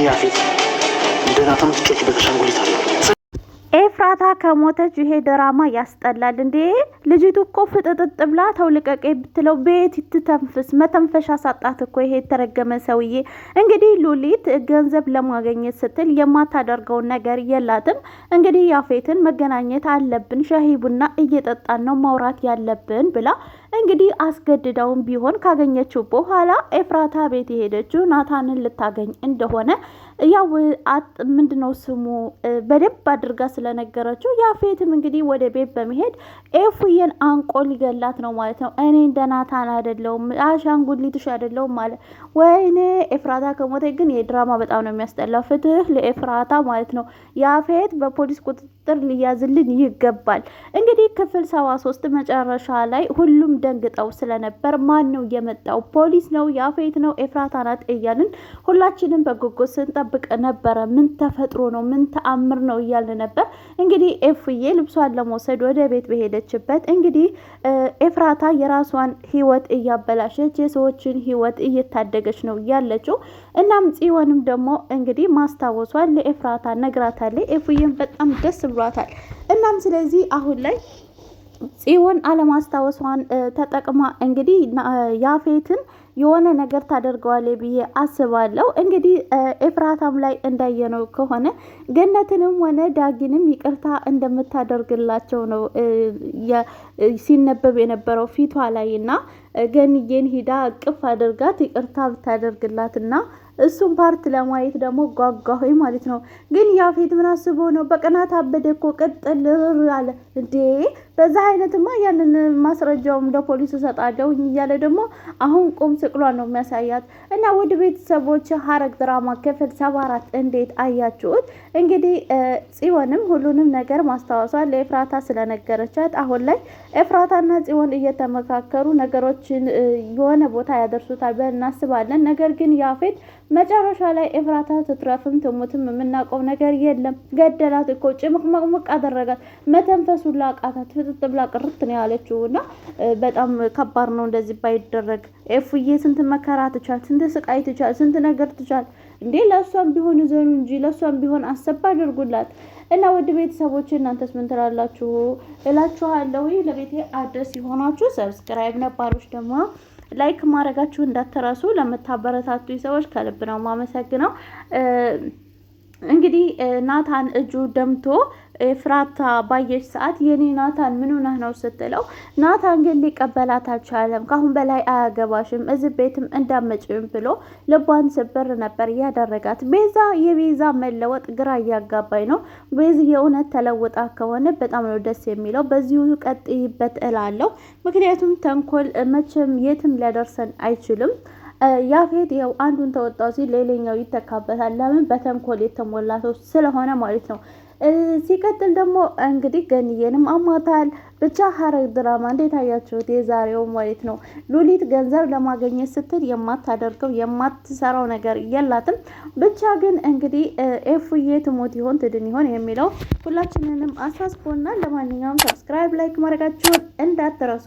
ያፌት እንደ ናታን ትጮችበት አሻንጉሊት አለ። ኤፍራታ ከሞተች ይሄ ድራማ ያስጠላል እንዴ! ልጅቱ እኮ ፍጥጥጥ ብላ ተው ልቀቄ ብትለው ቤት ትተንፍስ መተንፈሻ ሳጣት እኮ ይሄ የተረገመ ሰውዬ። እንግዲህ ሉሊት ገንዘብ ለማገኘት ስትል የማታደርገውን ነገር የላትም። እንግዲህ ያፌትን መገናኘት አለብን፣ ሻሂ ቡና እየጠጣን ነው ማውራት ያለብን ብላ እንግዲህ አስገድዳውም ቢሆን ካገኘችው በኋላ ኤፍራታ ቤት የሄደችው ናታንን ልታገኝ እንደሆነ ያው ምንድነው ስሙ በደንብ አድርጋ ስለነገረችው ያፌትም እንግዲህ ወደ ቤት በመሄድ ኤፉዬን አንቆ ሊገላት ነው ማለት ነው። እኔ እንደ ናታን አይደለሁም አሻንጉሊትሽ አይደለሁም ማለት። ወይኔ ኤፍራታ ከሞተ ግን የድራማ በጣም ነው የሚያስጠላው። ፍትህ ለኤፍራታ ማለት ነው። ያፌት በፖሊስ ቁጥጥር ሊያዝልን ይገባል። እንግዲህ ክፍል 73 መጨረሻ ላይ ሁሉም ደንግጠው ስለነበር ማን ነው የመጣው? ፖሊስ ነው? ያፌት ነው? ኤፍራታ ናት? እያልን ሁላችንም በጉጉት ስንጠብቅ ነበረ። ምን ተፈጥሮ ነው? ምን ተአምር ነው እያልን ነበር። እንግዲህ ኤፍዬ ልብሷን ለመውሰድ ወደ ቤት በሄደችበት እንግዲህ ኤፍራታ የራሷን ህይወት እያበላሸች የሰዎችን ህይወት እየታደገች ነው ያለችው። እናም ጽዮንም ደግሞ እንግዲህ ማስታወሷን ለኤፍራታ ነግራታለች። ኤፍዬም በጣም ደስ ብሏታል። እናም ስለዚህ አሁን ላይ ጽዮን አለማስታወሷን ተጠቅማ እንግዲህ ያፌትን የሆነ ነገር ታደርገዋለች ብዬ አስባለሁ። እንግዲህ ኤፍራታም ላይ እንዳየነው ከሆነ ገነትንም ሆነ ዳጊንም ይቅርታ እንደምታደርግላቸው ነው ሲነበብ የነበረው ፊቷ ላይ እና ገንዬን ሂዳ እቅፍ አድርጋት ይቅርታ ብታደርግላትና እሱን part ለማየት ደግሞ ጓጓሁኝ ማለት ነው። ግን ያፌት ምን አስቦ ነው? በቅናት አበደ እኮ ቅጥል አለ እንዴ! በዛ አይነትማ ያንን ማስረጃውም ለፖሊስ እሰጣለሁ እያለ ደግሞ አሁን ቁም ስቅሏን ነው የሚያሳያት። እና ውድ ቤተሰቦች ሐረግ ድራማ ክፍል 74 እንዴት አያችሁት? እንግዲህ ጽዮንም ሁሉንም ነገር ማስታወሷን ለኤፍራታ ስለነገረቻት አሁን ላይ ኤፍራታና ጽዮን እየተመካከሩ ነገሮችን የሆነ ቦታ ያደርሱታል ብለን እናስባለን። ነገር ግን ያፌት መጨረሻ ላይ ኤፍራታ ትትረፍም ትሙትም የምናውቀው ነገር የለም። ገደላት እኮ ጭምቅምቅምቅ አደረጋት። መተንፈሱን ላቃታት ፍጥጥ ብላ ቅርት ነው ያለችው እና በጣም ከባድ ነው እንደዚህ ባይደረግ። ኤፉዬ ስንት መከራ ትቻል፣ ስንት ስቃይ ትቻል፣ ስንት ነገር ትቻል። እንዴ ለእሷም ቢሆን እዘኑ እንጂ ለእሷም ቢሆን አሰብ አድርጉላት። እና ውድ ቤተሰቦች እናንተስ ምን ትላላችሁ እላችኋለሁ። ለቤቴ አዲስ የሆናችሁ subscribe፣ ነባሮች ደግሞ like ማድረጋችሁ እንዳትረሱ። ለምታበረታቱ ሰዎች ከልብ ነው የማመሰግነው። እንግዲህ ናታን እጁ ደምቶ ኤፍራታ ባየች ሰዓት የኔ ናታን ምን ሆነህ ነው ስትለው፣ ናታን ግን ሊቀበላት አልቻለም። ከአሁን በላይ አያገባሽም፣ እዚህ ቤትም እንዳመጭም ብሎ ልቧን ስብር ነበር ያደረጋት። ቤዛ የቤዛ መለወጥ ግራ እያጋባኝ ነው። ቤዝ የእውነት ተለውጣ ከሆነ በጣም ነው ደስ የሚለው። በዚሁ ቀጥይበት እላለሁ። ምክንያቱም ተንኮል መቼም የትም ሊያደርሰን አይችልም። ያፌት ያው አንዱን ተወጣው ሲል ሌላኛው ይተካበታል። ለምን በተንኮል የተሞላ ሰው ስለሆነ ማለት ነው። ሲቀጥል ደግሞ እንግዲህ ገንዬንም አሟታል። ብቻ ሐረግ ድራማ እንዴት አያችሁት? የዛሬው ማለት ነው። ሉሊት ገንዘብ ለማግኘት ስትል የማታደርገው የማትሰራው ነገር የላትም። ብቻ ግን እንግዲህ ኤፉዬ ትሞት ይሆን ትድን ይሆን የሚለው ሁላችንንም አሳስቦናል። ለማንኛውም subscribe፣ like ማድረጋችሁን እንዳትረሱ።